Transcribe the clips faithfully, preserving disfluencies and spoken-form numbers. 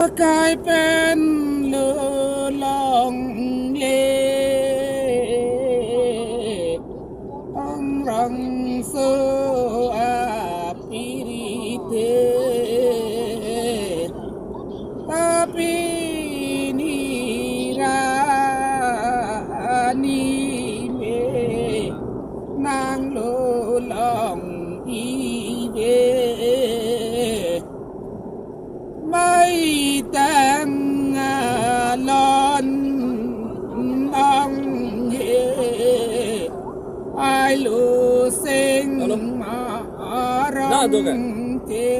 Kai pen lo longle, Umrongso apirite, tapi ni rani me nang lo long ive. Mai tang alon ang he, ai lo seng ma arang te.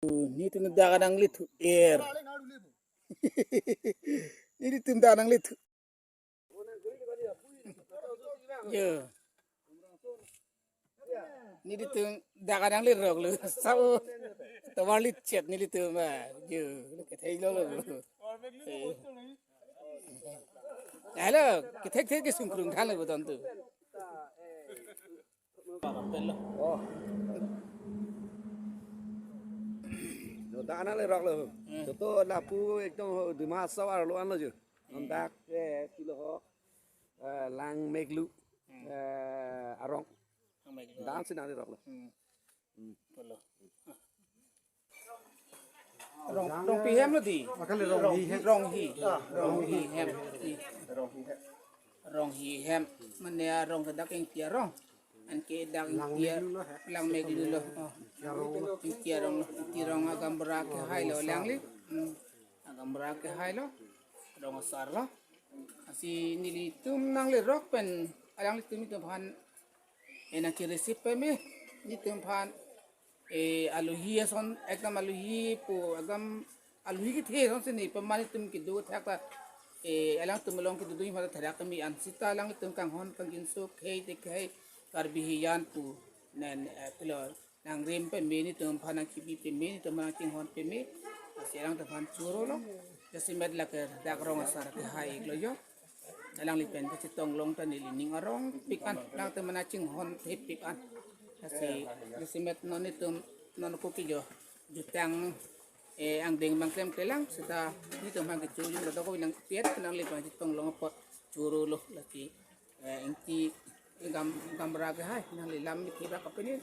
Nelitum dak nanglethu er. Nelitum dak nanglethu. Yo. Nelitum dak nanglerok lo. Sao. Tovar lichet nelitum ba. Yo. Kethek lo lo. Eh. Hello, kethek thek kesung krung than lo beton tu. Oh. Lo dak nanglerok lo. Hmm. Toto lapu ekdom Dima Hasao arlo anlo jo. Hmm. Non dak, eh, pilo ho, eh, Langmeklu, Hmm. eh, arong. Langmeklu. Dak si nanglerok lo. Hmm. Hmm. Polo. Rong, Rongpi hem lo di. Makale Ronghi hem. Ronghi. Ah, Ronghi hem. Ronghi hem. Mane arong ke dak Ingti arong. Anke dak Ingti Langmeklu lo he. Langmeklu lo. Oh. Ingti arong lo. Ingti arong lo. Ingti arong agambura kehai lo alangli. Hmm. Agambura kehai lo. Rong asar lo. Lasi nelitum nanglerok pen alanglitum nelitum aphan, eh, nangke-receive peme nelitum aphan, eh, alohi ason ekdom alohi pu ekdom alohi kethe ason si ne pemani tum kedo thak ta, eh, alangtum along kedo dui mata therak kami an sita alangtum kanghon kangjinso khei te khei Karbi hijan pu nen, eh, pilo nangrim peme nelitum aphan nangkebi peme nelitum aphan nangchinghon peme. Lasi alangtum aphan choro lo. Jasemet lake dak rong asar kehai ik lo jo. Alangli pen kachetong long ta neli ning arongpik an. Alangtum aphan nangchinghon thepik an. Lasi jasemet non nelitum non ko ke jo. Jutang, eh, angdeng bang klemkle lang seta nelitum aphan kecho jun lo dok ko nangpiet nangli pen chetong long apot choro lo lasi. Eh, Ingti, eh, gam, gambura kehai, nangli lam mi thibak kapini.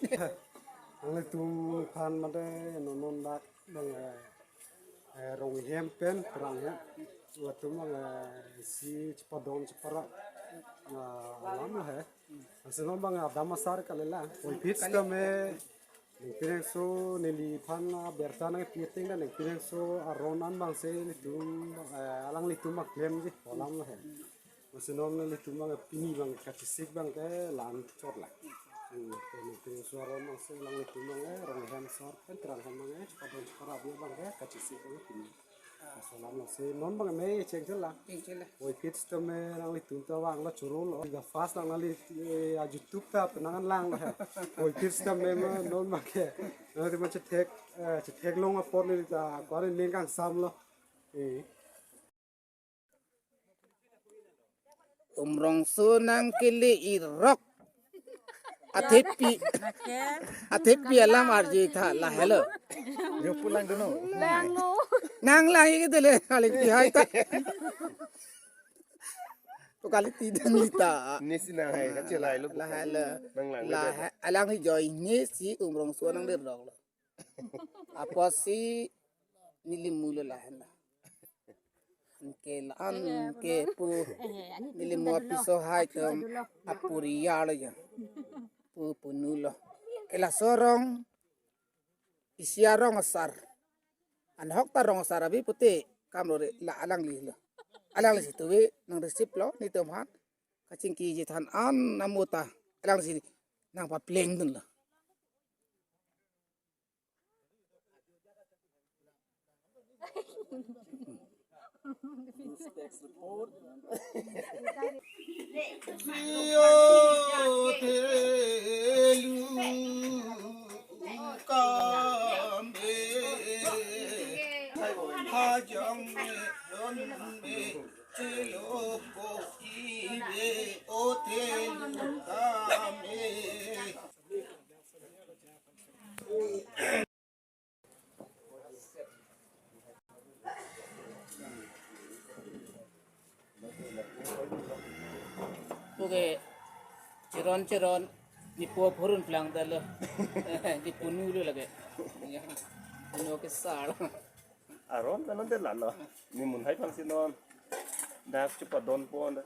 Nanglitum aphan mate non non dak bang, eh, eh, Ronghi hem pen Terang hem. Latum bang, eh, isi chepadon chepara. Ah, alam lo he. Lasi non bang, ah, dam asar kali la. Puvoiphit sitame Ningpinangso neliphan, ah, berta nangpi ateng ta Ningpinangso aron an bang si nelitum, eh, alanglitum bang klemji alam lo he. Lasi non nelitum bang pini bang kachesik bang ke la-an chot la. Hmm, ke Ningpinangso aron bang si alanglitum bang, eh, Ronghi hem asor pen Terang hem bang, eh, chepadon chepara abia bang ke kachesik bang pini. Lasi alam lo si non bang me chengchel la. Chengchel la. Puvoiphit sitame nanglitum ta vanglo choro lo. Ga first lang nangli, eh, a YouTube ta penang lang lo he. Puvoiphit sitame ma non bang ke. Nanglitum ma chethek, eh, chethek long apor neli ta kwari ning kangsam lo. Eh. Umrongso nangkele irok. Athepi. Athepi alam arju tha lahelo. Yo pulang dulu. Langno. Nang lahi ke dele aling pihai ta. To kali tidang lita. Nesi nang hai kachelai lo. Lahelo. Nang lang. Lah alang hi joi nesi Umrongso nanglerok lo. Apotsi nelimu lo lahen la. Anke la-an ke pu nelimu apiso hai atum apuriya lo ya. Pu punu lo. Ke laso rong isi arong asar. Anhok ta rong asar abi pute kam lo re la alangli lo. Alangli si tuve nang-receive lo nelitum aphan. Kachingkiji than an amuta alangli si nangpapleng dun lo. Okay, Chiron, Chiron, ne po phurun plang ta lo. Ne punu lo lake. Ya. Punu ke sal. Aron ta non de lalo. Ne munhai pangsi non. Dak chepadon pon.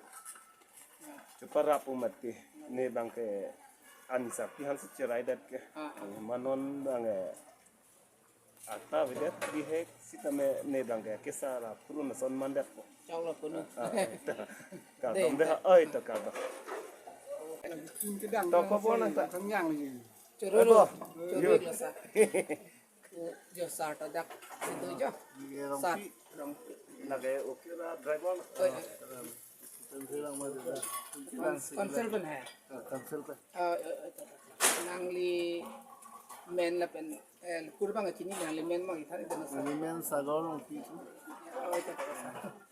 Cheparap pu mati. Ne bang ke anisa pi han si cherai dat ke. Ah, ah. Ma non bang ke ata vedet bihek sitame ne bang ke kesar aphurun ason mandat po. Choklo punu. Ah, ah, ta. Kardom de, oi, ta kardom. Kedang to ko pon ta. Kanyang lagi. Choro. Ebo. Choro. Yo. Lo sa. Yo, sa ta dak. Itu jo. Sa rong. Lagi okay la driver. Oi. Council pen hai. Ah, council pen. Ah, eh, eh, nangli men lapen, eh, kur bang chini nangli men bang ithari dana sa. Nangli men Sagor Rongpi tu. Oh, itu, itu, itu.